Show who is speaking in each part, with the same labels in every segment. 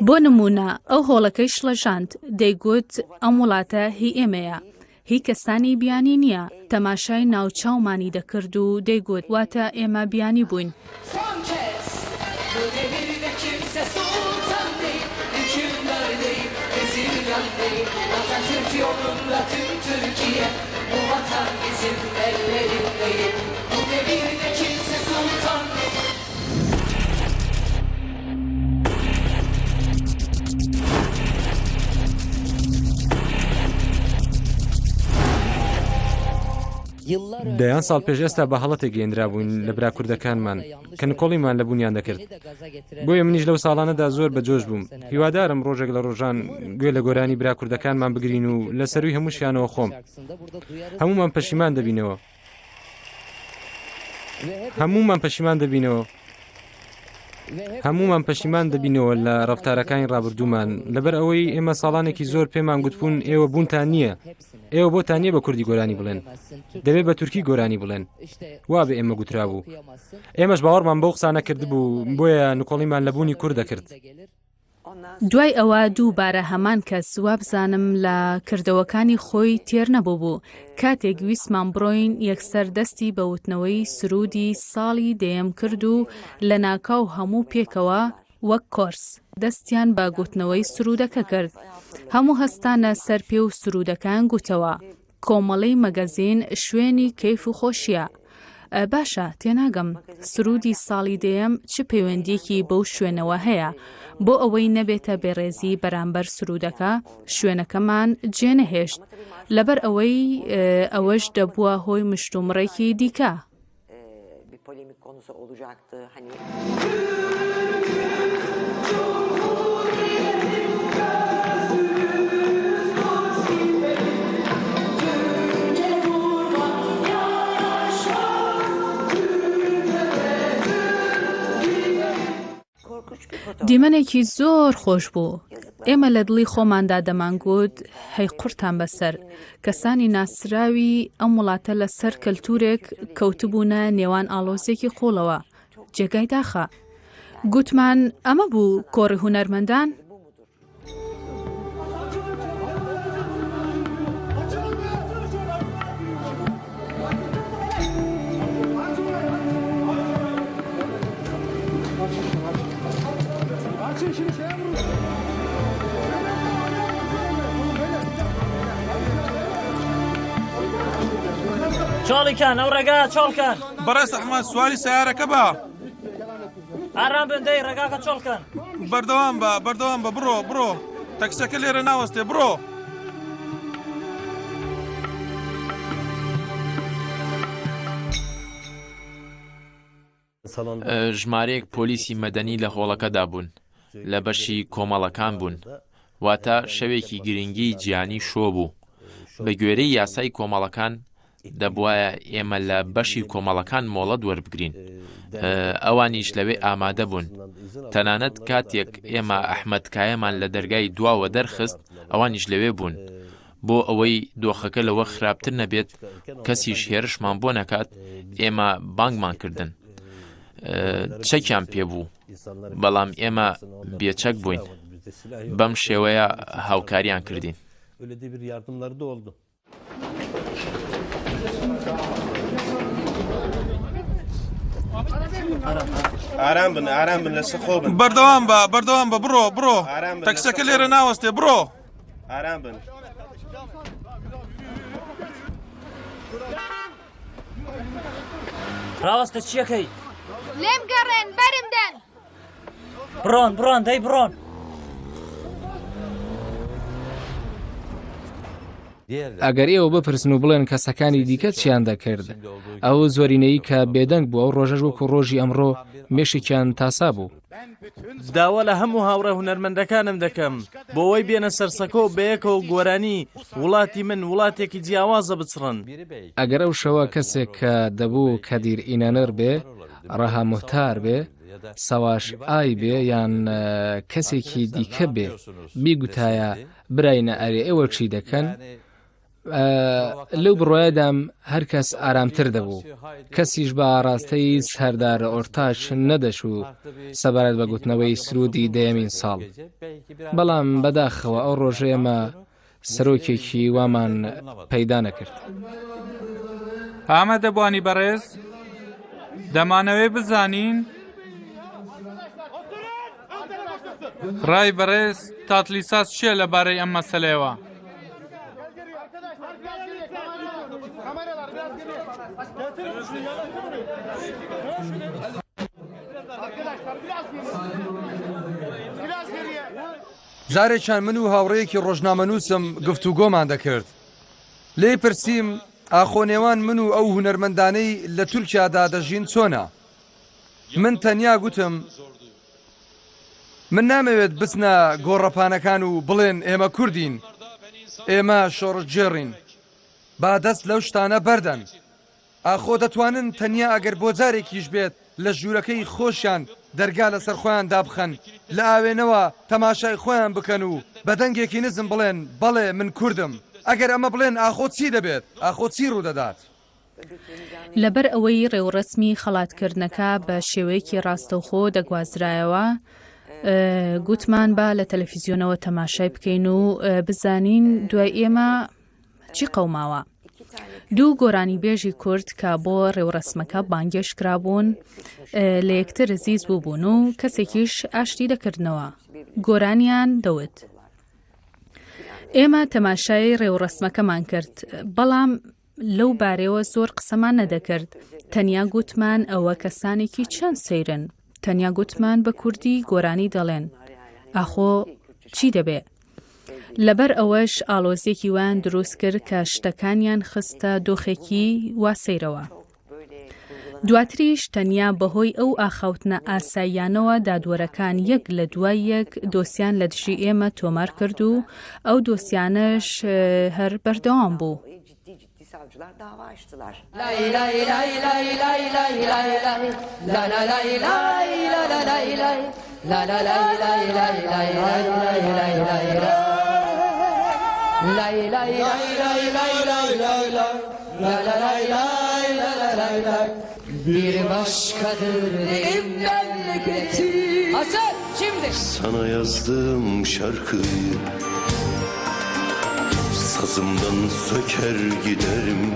Speaker 1: بۆ نموونە ئەو هۆڵەکەی شڵەژاند، دەیگوت ئەم وڵاتە هی ئێمەیە، هی کەسانی بیانی نییە، تەماشای ناوچاومانی دەکرد و دەیگوت واتە ئێمە بیانی بووین.
Speaker 2: دەیان ساڵ پێش ئێستا بە هەڵە تێگەیەندرابووین لە برا کوردەکانمان کە نکۆڵیمان لە بوونیان دەکرد. بۆیە منیش لەو ساڵانەدا زۆر بە جۆش بووم. هیوادارم ڕۆژێک لە ڕۆژان گوێ لە گۆرانی برا کوردەکانمان بگرین و لە سەرووی هەمووشیانەوە خۆم. هەموومان پەشیمان دەبینەوە. هەموومان پەشیمان دەبینەوە. هەموومان پەشیمان دەبینەوە لە ڕەفتارەکانی ڕابردوومان لەبەر ئەوەی ئێمە ساڵانێکی زۆر پێمان گوتبوون ئێوە بوونتان نییە ئێوە بۆتان نییە بە کوردی گۆرانی بڵێن دەبێت بە تورکی گۆرانی بڵێن وا بە ئێمە گوترابوو ئێمەش باوەڕمان بەو قسانە کردبوو بۆیە نکۆڵیمان لە بوونی کورد دەکرد.
Speaker 1: دوای ئەوە دووبارە هەمان کەس وابزانم لە کردەوەکانی خۆی تێر نەبووبوو، کاتێک ویستمان بڕۆین یەکسەر دەستی بە وتنەوەی سروودی ساڵی دەیەم کرد و لەناکاو هەموو پێکەوە وەک کۆرس دەستیان بە گوتنەوەی سروودەکە کرد. هەموو هەستانە سەر پێ و سروودەکەیان گوتەوە. کۆمەڵەی مەگەزین شوێنی کەیف و خۆشییە. باشە، تێناگەم سروودی ساڵی دەیەم چ پەیوەندییەکی بەو شوێنەوە هەیە؟ بۆ ئەوەی نەبێتە بێڕێزی بەرامبەر سروودەکە، شوێنەکەمان جێنەهێشت. لەبەر ئەوەی ئەوەش دەبووە هۆی مشتومڕێکی دیکە.
Speaker 3: bir polemik konusu olacaktı. Hani
Speaker 1: دیمەنێکی زۆر خۆش بوو. ئێمە لە دڵی خۆماندا دەمانگوت هەی قوڕتان بەسەر، کەسانی ناسراوی ئەم وڵاتە لە سەر کەلتوورێک کەوتبوونە نێوان ئاڵۆزییەکی قووڵەوە. جێگای داخە. گوتمان ئەمە بوو کۆڕی هونەرمەندان؟
Speaker 4: چۆڵی کەن ئەو ڕێگا چۆڵکەن
Speaker 5: بەڕێز ئەحمەد سواری سیارەکە بە
Speaker 4: ئارام بن دەی ڕێگاکە چۆڵکەن
Speaker 5: بەردەوام بە بەردەوام بە بڕۆ بڕۆ تەکسەکە لێرە ناوەستێ بڕۆ
Speaker 6: ژمارەیەک پۆلیسی مەدەنی لە هۆڵەکەدا بوون، لە بەشی کۆمەڵەکان بوون. واتە شەوێکی گرنگی جیهانی شۆ بوو. بە گوێرەی یاسای کۆمەڵەکان دەبوایە ئێمە لە بەشی کۆمەڵەکان مۆڵەت وەربگرین. ئەوانیش لەوێ ئامادە بوون. تەنانەت کاتێک ئێمە ئەحمەد کایەمان لە دەرگای دواوە دەرخست، ئەوانیش لەوێ بوون. بۆ ئەوەی دۆخەکە لەوە خراپتر نەبێت کەسیش هێرشمان بۆ نەکات ئێمە بانگمان کردن چەکیان پێبوو بەڵام ئێمە بێچەک بووین بەم شێوەیە هاوکاریان کردین.
Speaker 7: ئارام بن ئارام بن لەسەر خۆ بن
Speaker 5: بەردەوام بە بەردەوام بە بڕۆ بڕۆ تەکسەکە لێرە ناوەستێ بڕۆ
Speaker 7: ئارام بن.
Speaker 4: ڕاوەستە چیەکەی؟
Speaker 8: لێم گەڕێن بەرم دەن.
Speaker 4: بڕۆن بڕۆن دەی بڕۆن.
Speaker 9: ئەگەر ئێوە بپرسن و بڵێن کەسەکانی دیکە چیان دەکرد ئەو زۆرینەی کە بێدەنگ بوو ئەو ڕۆژەش وەکو ڕۆژی ئەمڕۆ مێشێکیان تاسا بوو.
Speaker 10: داوا لە هەموو هاوڕێ هونەرمەندەکانم دەکەم بۆ ئەوەی بێنە سەر سەکۆ و بەیەکەوە گۆرانی وڵاتی من وڵاتێکی جیاوازە بچڕن.
Speaker 9: ئەگەر ئەو شەوە کەسێک کە دەبوو کەدیر ئینانر بێ، ڕەها موهتار بێ، سەواش ئای بێ یان کەسێکی دیکە بێ بیگوتایە براینە ئەرێ ئێوە چی دەکەن؟ لەو بڕوایەدام هەر کەس ئارامتر دەبوو. کەسیش بە ئاڕاستەی سەردار ئۆرتاچ نەدەچوو سەبارەت بە گوتنەوەی سروودی دەیەمین ساڵ. بەڵام بەداخەوە ئەو ڕۆژە ئێمە سەرۆکێکی وامان پەیدا نەکرد.
Speaker 11: ئامادەبوانی بەڕێز، دەمانەوێ بزانین ڕای بەڕێز تاتلیساس چییە لەبارەی ئەم مەسەلەیەوە؟
Speaker 12: جارێکیان من و هاوڕێیەکی ڕۆژنامەنووسم گفتوگۆمان دەکرد. لێی پرسیم ئاخۆ نێوان من و ئەو هونەرمەندانەی لە تورکیادا دەژین چۆنە؟ من تەنیا گوتم، من نامەوێت بچنە گۆڕەپانەکان و بڵێن ئێمە کوردین، ئێمە شۆڕشگێڕین. با دەست لەو شتانە بەردەن. ئاخۆ دەتوانن تەنیا ئەگەر بۆ جارێکیش بێت لە ژوورەکەی خۆشیان دەرگا لەسەر خۆیان دابخەن، لە ئاوێنەوە تەماشای خۆیان بکەن و بە دەنگێکی نزم بڵێن بەڵێ من کوردم. ئەگەر ئەمە بڵێن ئاخۆ چی دەبێت؟ ئاخۆ چی ڕوودەدات؟
Speaker 1: لەبەر ئەوەی ڕێوڕەسمی خەڵاتکردنەکە بە شێوەیەکی ڕاستەوخۆ دەگوازرایەوە، گوتمان با لە تەلەفیزیۆنەوە تەماشای بکەین و بزانین دوای ئێمە چی قەوماوە. دوو گۆرانیبێژی کورد کە بۆ ڕێوڕەسمەکە بانگێشت کرابوون لە یەکتر زیز بووبوون و کەسێکیش ئاشتی دەکردنەوە گۆرانیان دەوت. ئێمە تەماشای ڕێوڕەسمەکەمان کرد، بەڵام لەو بارەیەوە زۆر قسەمان نەدەکرد، تەنیا گوتمان ئەوە کەسانێکی چەند سەیرن، تەنیا گوتمان بە کوردی گۆرانی دەڵێن، ئاخۆ چی دەبێ؟ لەبەر ئەوەش ئاڵۆزییەکی وایان دروست کرد کە شتەکانیان خستە دۆخێکی وا سەیرەوە. دواتریش تەنیا بەهۆی ئەو ئاخاوتنە ئاساییانەوە دادوەرەکان یەک لە دوای یەک دۆسیان لە دژی ئێمە تۆمار کرد و ئەو دۆسیانەش هەر بەردەوام بوو.
Speaker 13: Bir başkadır benim memleketim. Hasan şimdi.
Speaker 14: Sana yazdığım şarkıyı Sazımdan söker giderim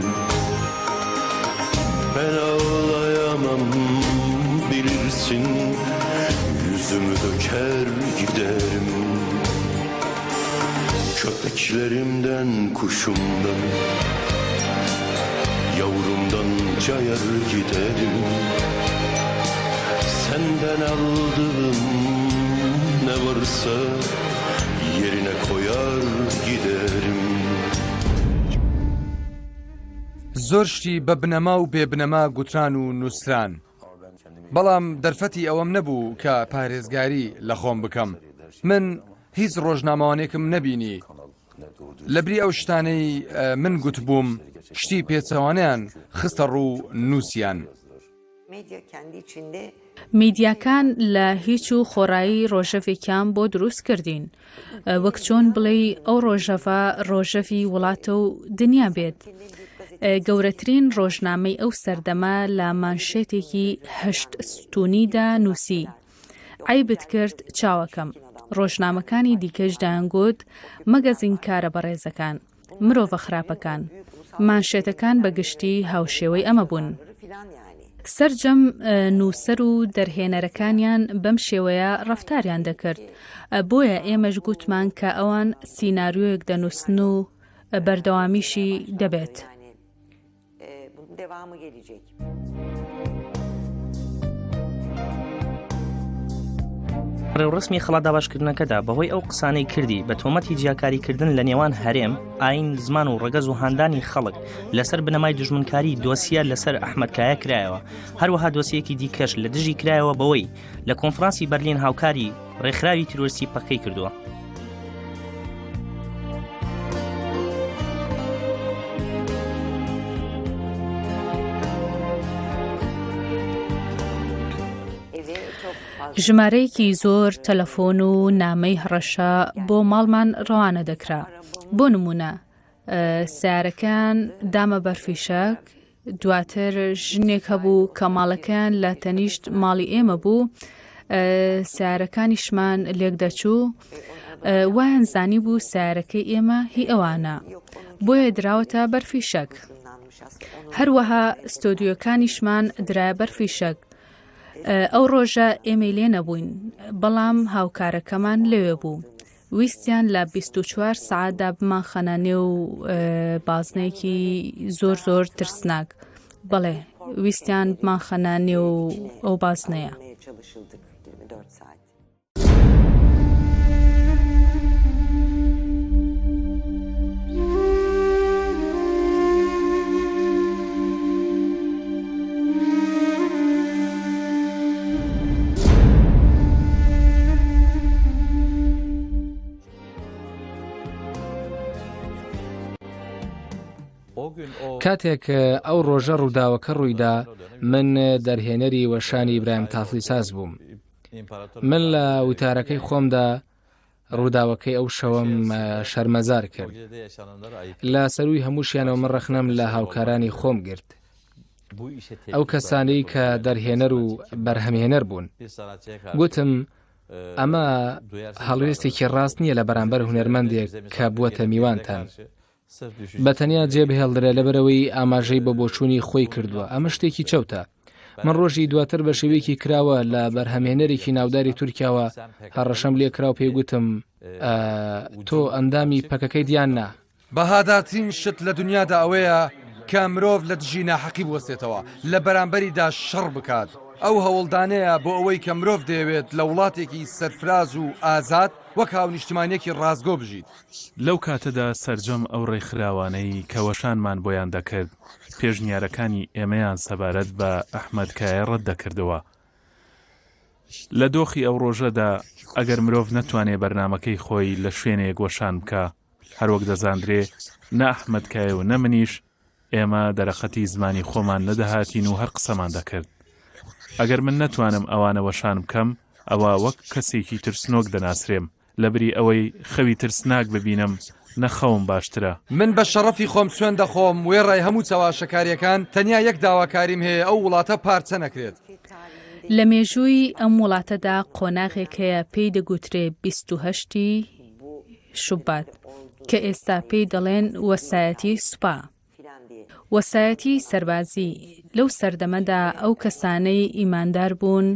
Speaker 14: Ben ağlayamam bilirsin Yüzümü döker giderim Köpeklerimden kuşumdan Yavrumdan cayar giderim Senden aldığım ne varsa Yerine koyar giderim
Speaker 12: زۆر شتی بە بنەما و بێ بنەما گوتران و نووسران. بەڵام دەرفەتی ئەوەم نەبوو کە پارێزگاری لە خۆم بکەم. من هیچ ڕۆژنامەوانێکم نەبینی لەبری ئەو شتانەی من گوتبووم شتی پێچەوانەیان خستە ڕوو و نووسیان.
Speaker 1: میدیاکان لە هیچ و خۆڕایی ڕۆژەڤێکیان بۆ دروست کردین. وەک چۆن بڵێی ئەو ڕۆژەڤە ڕۆژەڤی وڵاتە و دنیا بێت. گەورەترین ڕۆژنامەی ئەو سەردەمە لە مانشێتێکی هەشت ستوونیدا نووسی، عەیبت کرد چاوەکەم. ڕۆژنامەکانی دیکەش دەیانگوت مەگەزینکارە بەڕێزەکان. مرۆڤە خراپەکان. مانشێتەکان بە گشتی هاوشێوەی ئەمە بوون. سەرجەم نووسەر و دەرهێنەرەکانیان بەم شێوەیە ڕەفتاریان دەکرد. بۆیە ئێمەش گوتمان کە ئەوان سیناریۆیەک دەنووسن و بەردەوامیشی دەبێت.
Speaker 3: Bunun devamı gelecek.
Speaker 15: ڕێوڕەسمی خەڵات دابەشکردنەکەدا بەهۆی ئەو قسانەی کردی بە تۆمەتی جیاکاریکردن لە نێوان هەرێم، ئاین، زمان و ڕەگەز و هاندانی خەڵک لەسەر بنەمای دوژمنکاری دۆسیە لەسەر ئەحمەد کایە کرایەوە، هەروەها دۆسیەکی دیکەش لە دژی کرایەوە بەوەی لە کۆنفرانسی بەرلین هاوکاری ڕێکخراوی تیرۆریستی پەکەی کردووە.
Speaker 1: ژمارەیەکی زۆر تەلەفۆن و نامەی هەڕەشە بۆ ماڵمان ڕەوانە دەکرا. بۆ نموونە. سەیارەکەیان دامە بەر فیشەک، دواتر ژنێک هەبوو کە ماڵەکەیان لە تەنیشت ماڵی ئێمە بوو، سەیارەکانیشمان لێک دەچوو، وایان زانی بوو سەیارەکەی ئێمە هی ئەوانە، بۆیە دراوەتە بەر فیشەک. هەروەها ستۆدیۆکانیشمان درایە بەر فیشەک. ئەو ڕۆژە ئێمەی لێ نەبووین، بەڵام هاوکارەکەمان لەوێ بوو. ویستیان لە 24 سەعاتدا بمانخەنە نێو بازنەیەکی زۆر زۆر ترسناک. بەڵێ ویستیان بمانخەنە نێو ئەو بازنەیە.
Speaker 9: کاتێک ئەو ڕۆژە ڕووداوەکە ڕوویدا من دەرهێنەری وەشانی ئیبراهیم تاتڵیساس بووم من لە وتارەکەی خۆمدا ڕووداوەکەی ئەو شەوەم شەرمەزار کرد. لە سەرووی هەمووشیانەوە من ڕەخنەم لە هاوکارانی خۆم گرت. ئەو کەسانەی کە دەرهێنەر و بەرهەمهێنەر بوون. گوتم ئەمە هەڵوێستێکی ڕاست نییە لە بەرامبەر هونەرمەندێک کە بووەتە میوانتان. بە تەنیا جێ بهێڵدرێ لەبەرئەوەی ئاماژەی بە بۆچوونی خۆی کردووە ئەمە شتێکی چەوتە. من ڕۆژی دواتر بە شێوەیەکی کراوە لە بەرهەمهێنەرێکی ناوداری تورکیاوە هەڕەشەم لێ کرا و پێی گوتم تۆ ئەندامی پەکەکەیت یان نا؟
Speaker 12: بەهادارترین شت لە دنیادا ئەوەیە کە مرۆڤ لە دژی ناحەقی بوەستێتەوە، لە بەرامبەریدا شەڕ بکات. ئەو هەوڵدانەیە بۆ ئەوەی کە مرۆڤ دەیەوێت لە وڵاتێکی سەرفراز و ئازاد وەک هاونیشتمانییەکی ڕاستگۆ بژیت.
Speaker 16: لەو کاتەدا سەرجەم ئەو ڕێکخراوانەی کە وەشانمان بۆیان دەکرد، پێشنیارەکانی ئێمەیان سەبارەت بە ئەحمەد کایە ڕەت دەکردەوە. لە دۆخی ئەو ڕۆژەدا ئەگەر مرۆڤ نەتوانێ بەرنامەکەی خۆی لە شوێنێک وەشان بکا، هەروەک دەزاندرێ نە ئەحمەد کایە و نە منیش ئێمە دەرەقەتی زمانی خۆمان نەدەهاتین و هەر قسەمان دەکرد. ئەگەر من نەتوانم ئەوانە وەشان بکەم، ئەوا وەک کەسێکی ترسنۆک دەناسرێم. لەبری ئەوەی خەوی ترسناک ببینم، نەخەوم باشترە.
Speaker 12: من بە شەڕەفی خۆم سوێند دەخۆم، وێڕای هەموو چەواشەکارییەکان، تەنیا یەک داواکاریم هەیە، ئەو وڵاتە پارچە نەکرێت.
Speaker 1: لە مێژووی ئەم وڵاتەدا قۆناغێک هەیە پێی دەگوترێ 28 ی شوبات کە ئێستا پێی دەڵێن وەسایەتی سوپا. وەسایەتی سەربازی لەو سەردەمەدا ئەو کەسانەی ئیماندار بوون.